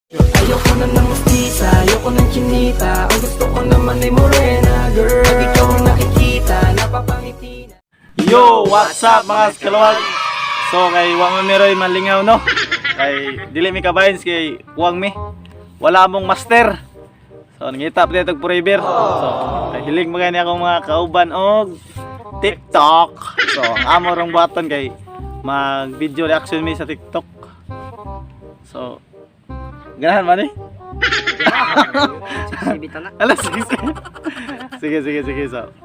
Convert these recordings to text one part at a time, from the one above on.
Ayoko na ng mestiza, ayoko ng chinita. Ang gusto ko naman ay morena, girl. Pag ikaw ang nakikita, napapangiti na. Yo, what's up, mga kaluwag? So kay wa man miroy malingaw, no. Kay dili mi kabayns kay kuwang mi. Wala mong master. So nangita pa dito forever. So kay hiling mga ni akong mga kauban og TikTok. So ang amo rong buhaton kay mag video reaction mi sa TikTok. So ganahan man eh. Sibita na. Alas, sige, sige. Sige, sige, sige. So,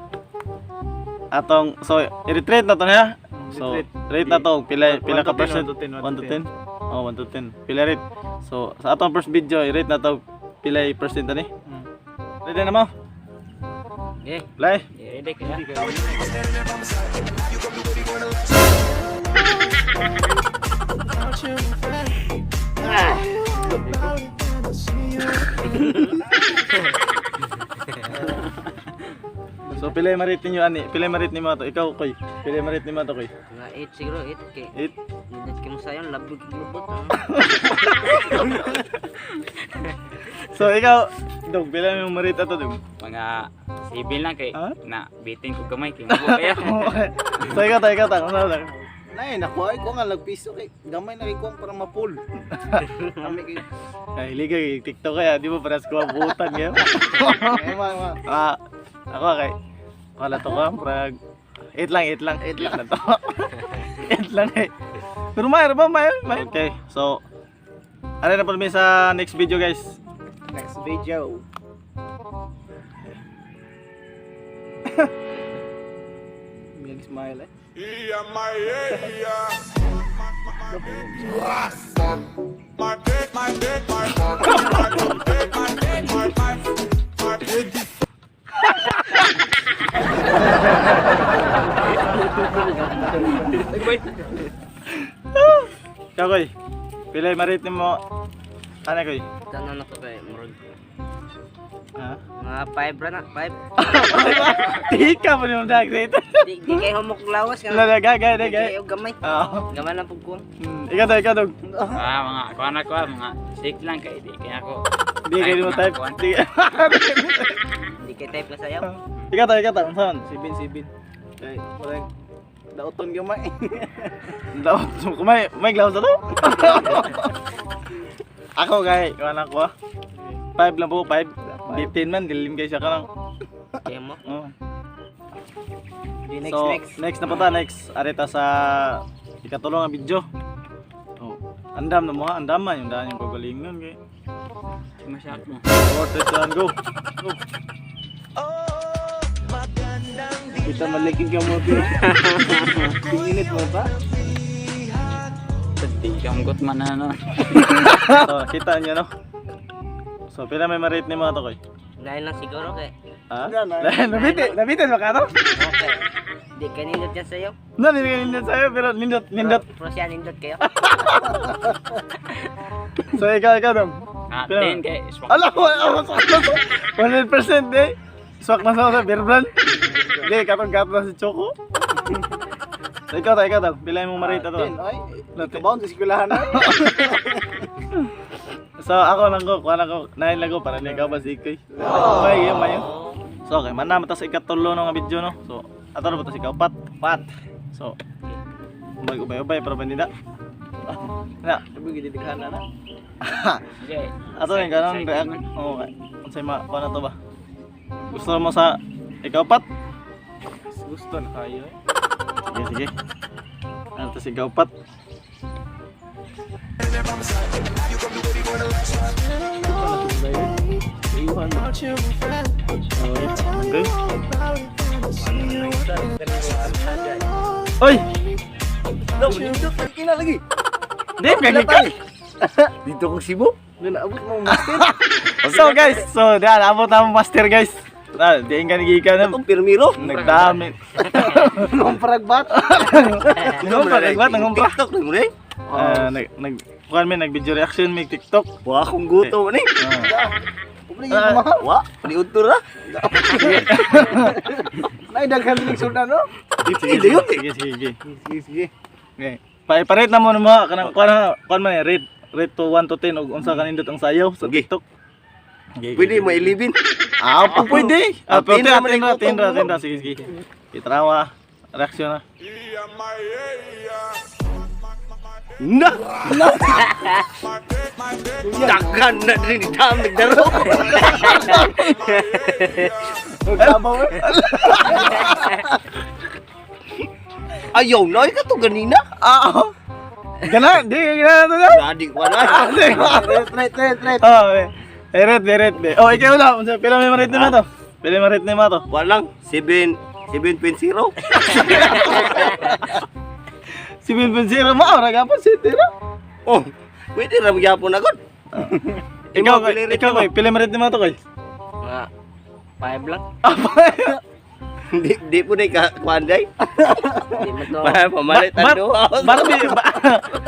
atong, so, i-retreat na to niya. So, rate na to. Pila, pila ka percent? 1 to 10. Oh, 1 to 10. Pila rate. So, sa atong first video, i-rate na to. Pila percent na ni? Ready na mo? Okay. Play. Ready ka. So, pila yung ma-rate ninyo, ani? Pila yung ma-rate nimo to? Ikaw, Koy. Pila yung ma-rate nimo to, Koy? Mga 8 siguro, 8 kay. 8? Nindot kay mo sayon, labog lubot. So, ikaw, Dog, pila yung ma-rate ato, Dog? Mga sibil lang kay Ha? na bitin ko gamay kay mo kaya. So, ikaw, ta, ikaw, ta. Ano ta? Nay, nakuha ko nga lagpiso kay gamay na kay kuang para mapul. Kami kay Ay, liga, kay TikTok kaya. Di mo parehas ko abutan kayo. Ay, ma, ma. Ah, ako kay wala to ka, prag 8 lang, 8 lang, 8 lang na to. 8 lang eh. Pero mayroon ba? Mayroon, mayroon. Okay, so ano na po kami sa next video, guys. Next video. May smile eh. Ikaw, Koy. Pila yung ma-rate mo? Ano, Koy? Tanan ako kay murag. Ha? Mga 5 ra na, 5. Tika pa yung dag dito. Di kay humok lawas nga. Wala, gay, gay, Di gay. kayo gamay. Oo. Gamay lang pug ko. Ikaw to, ikaw to. Ah, mga kuan na ko ah, mga 6 lang kay di kaya ako. Di kayo mo type. Di. Di kay type na sayaw. Ikaw to, ikaw to. Saan? Sibin, sibin. Kay murag dauton gamay. Daot, kumay, may gloves na to? Ako kay, wala ko ah. 5 lang po, 5. Di 10 man, dilim kay siya ka lang. Kay mo. Oh. Okay, next, So, next. next na po ta, next. Arita sa ikatulong ang video. Oh. Andam na mo ha, andam man yung daan yung kagalingon kay. Masyado mo. 4, 3, 2, 1, go. Go. Kita maliking ka mo. Tinginit mo ba? Di kamgot man na no. So, kita niyo, no? So, pila may ma-rate ni mga to, koy? 9 lang siguro kay. Ha? Wala na. Nabitin, nabitin ba ka to? Okay. Di kay nindot yan sayaw. No, hindi ka nindot sa'yo, pero nindot, nindot. Pero siya nindot kayo. So, ikaw, ikaw, Dom. Ah, Pila? 10 kay swak. Ala ko, ako sa 100% eh. Swak na sa beer brand. Hindi, katong gato na si Choco. So, ikaw ta, ikaw ta. Pila mo ma-rate ato? Ten, ay. Kabaon sa eskwelahan ay. So, ako lang ko, kuha lang ko, nine lang ko para niya ikaw ba si Ikoy. Okay, yun, mayo. So, okay, man naman ta sa ikatulo no nga video, no. So, ato na ba ta sa ikaupat? Pat. So, mag-ubay-ubay para ba nila? Na, Sabi gididikhan na na. Okay. ato na yung ganun react. Oo, okay. Unsay ma, kuha na to ba? Gusto mo sa ikaupat? Gusto na kayo eh. Sige, sige. Ano to si Gaupat? Iwan mo. Okay. Oy! No, nindot kina lagi. Di, gagi ka! Dito kong Cebu. Naabot mo master. So guys, so diyan, abot na mo master, guys. Ah, di ka nagikan na. Itong pirmiro. Nagdami. Nung paragbat. Nangumpra, nagbat, nangumpra. TikTok na mo eh. Ah, nag nag kuan mi nag video reaction mi TikTok. Wa akong gutom ni. Ah. Wa, paniudto ra. Nay daghan ning sudan no. Sige, sige, sige, sige. Sige, sige. Okay. Pa iparate na mo na mo kanang kuan kuan man eh, rate. rate to 1 to 10 og unsa kanindot ang sayaw sa Sige. TikTok. Okay, Pwede mo 11. Ah, po pwede. Ah, Ah, pero 10 naman 10 ra, ang 10 ra, utong 10 ra. Sige, sige. Itrawa. Reaksyon na. Na! Na! Daghan na rin dam nagdaro. Naglabaw eh. Ayaw na ka to ganina. Ah, oh. Gana, di gana to na. Adi ko na. Tret, tret, tret. Oh, eh. Eh, ret, eh, ret, eh. Oh, ikaw na. Unsa pila may marit nimo to? Pila may marit nimo to? Walang 7 7.0. 7.0 mo, ora gapon 7 ra. Oh, pwede ra magyapon agad. Ikaw, Imo, pila rate ikaw, nimo? koy, pila marit nimo to koy? Mga 5 lang. Di di po na ka kuan day. Di man to. Pa pamalit ang duha. Barbie,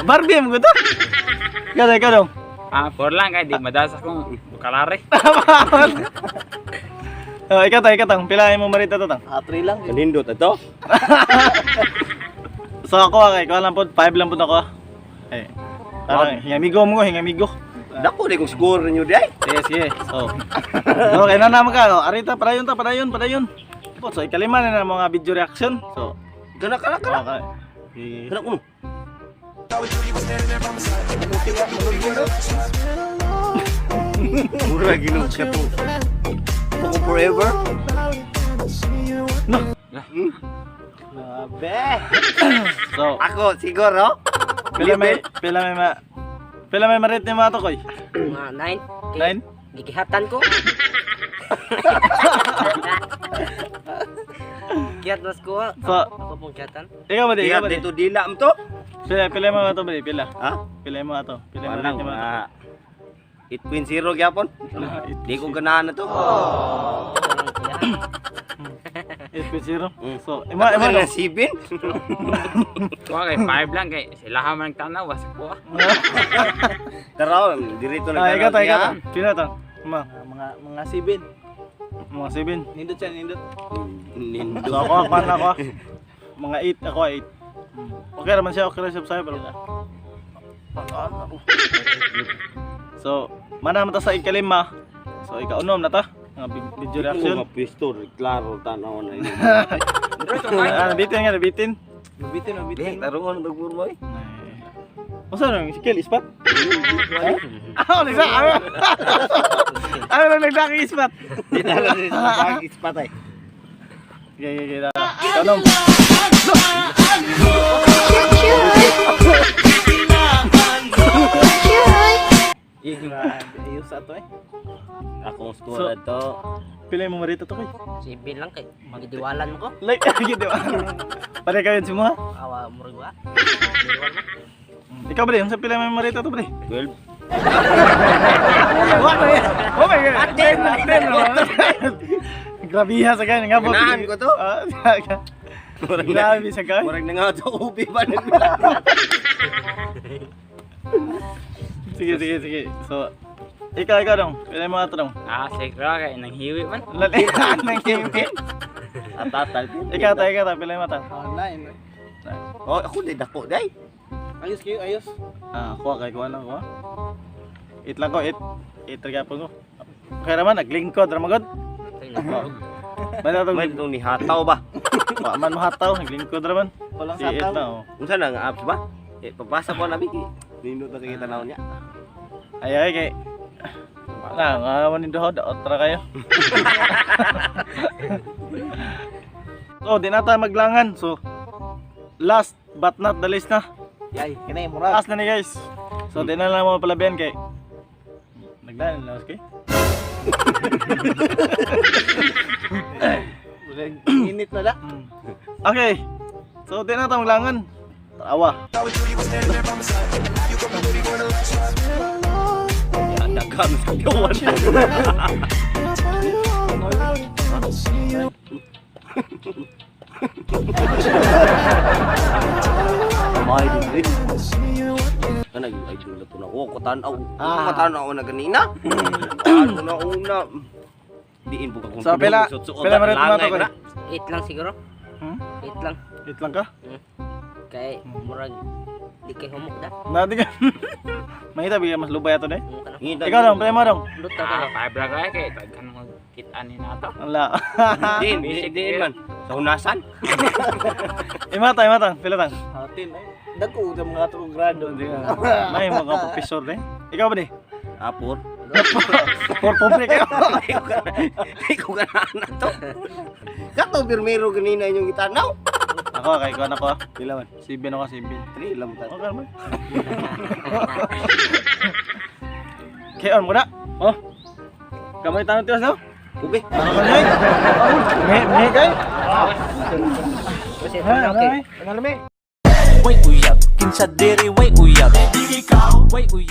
Barbie mo to? Kada ikaw dong. Ah, 4 lang kay di madasa kong bukalare. Oh, ikaw ta, ikaw tang. Pila mo marita to tang? Ah, 3 lang. Kanindot ato. So ako kay ko lang pod, 5 lang pod ako. Eh. Parang hingamigo mo ko, hingamigo. Dako di kong score ninyo day. Sige, sige. So, okay na naman ka. Oh, arita, padayon ta, padayon, padayon. Po, so ikalima na na mga video reaction. So, Kana kana kana. okay. Sige. Kana kuno. Mura ginog siya po. Poko forever. No. Grabe. So, Ako siguro. pila may ma pila may marit ni mga to koy? Mga 9. 9? Gigihatan ko. Kiat mas ko. So, Ako pong kihatan. ikaw ba di? Ikaw Ikaw ba di? dito dila mo to. Pila pila mo to ba di? Pila. Ha? Pila mo ato. Pila mo Walang rate ni mga to. mga 8.0 gyapon. Di ko ganahan na to. Walang kiyahan. 8.0. Mm. So, ima ima Ima no. na 7. Kuha kay 5 lang kay sila man tanaw wasa ko. Ah. Tara, dirito na Ah, ikaw ta, ikaw ta. siya. Pila ta? Ima, Mga mga 7. mga 7. Nindot siya, nindot. Nindot. So ako, ako na ako. Mga 8, ako 8. Okay naman siya, okay ra siya sa'yo, pero so, mana man ta sa ikalima. So, ikaunom na ta. Mga video reaction. Mga pwesto, klaro tanaw na ini. Ah, nabitin nga, nabitin. Mabitin, mabitin. Di, tarungon ang purmo eh. Unsa nang sikil ispat? Ah, nagsa. Ano nang nagdaki ispat? Di na lang sa bag ispatay. Okay, okay, okay. Ikaunom. Grabe, ayos ato eh. Akong score So- ato. Pila mo marita to koy? 7 lang kay. Gidiwalan mo ko. Like, gid ba? Pare kayo si mo ha? Awa murag wa. Gidiwal mo. Ikaw ba unsa pila mo marita to pre? 12. Oh my God. 10. Grabiha sa kanya nga po. Ganahan ko to. Ah, grabe sa kanya. Murag na nga to ubi pa nag. Sige, sige, sige. So, ikaw, ikaw dong. Pila mo ato dong. Ah, 6 ra kay nang hiwi man. Lali, nang hiwi. Atatal. Ikaw ta, ikaw ta, pila mo ta. Ah, 9. Oh, ako di dako day. Ayos kayo, ayos. Ah, kuha kay kuha lang kuha. It lang ko, it. It ra gyapon ko. Okay raman, naglingkod ra magod. Ay, nagulog. Basta tong May itong nihataw ba? wa man mahataw, naglingkod ra man. Walang Si it sataw. na oh. Unsa na nga apps ba? Eh, pabasa po namin kay. Nindot na kay tanaw niya. Ay ay kay na, nga man ni duha, daot ra kayo. So, di na tayo maglangan. So, last but not the least na. Yay, kinay murag. Last na ni guys. So, di na lang mo palabian kay nagdaan na kay. Murag init na la. Okay. So, di na tayo maglangan. Tawa. Daghan sa gawan. May din eh. Kana yung idol na to na ko katanaw. Ah. Katanaw na ganina. Ano na una. Diin po ka kung So, pila marit mo to, na. 8 lang siguro. Hmm? 8 lang. Wait lang ka. Kay murag Di kay humok da. Nati ka. Mahita bigyan mas lubay ato de. Humok ka na. Ngita. Ikaw dong, premo dong. Luto ka. Ah, 5 lang kay kay daghan mo kita ni nato. Ala. Din, din man. Sa hunasan. Imata, imata, pila tang. Atin ay. Dako sa mga atong grado. Hindi ka. May mga professor de. Ikaw ba de? Ah, 4. Por pobre kayo. Ikaw ka na to. Kato birmero ganina inyong gitanaw. Ako kay kuan ako. Pila man? 7 ako, 7. 3 lang ta. Okay man. Kay on mo na. Oh. Kamay tanong tiwas no? Ube. Ano ka nay? Me me kay. Kasi okay. Ano me? Way uyab, kinsa diri way uyab. Way uyab.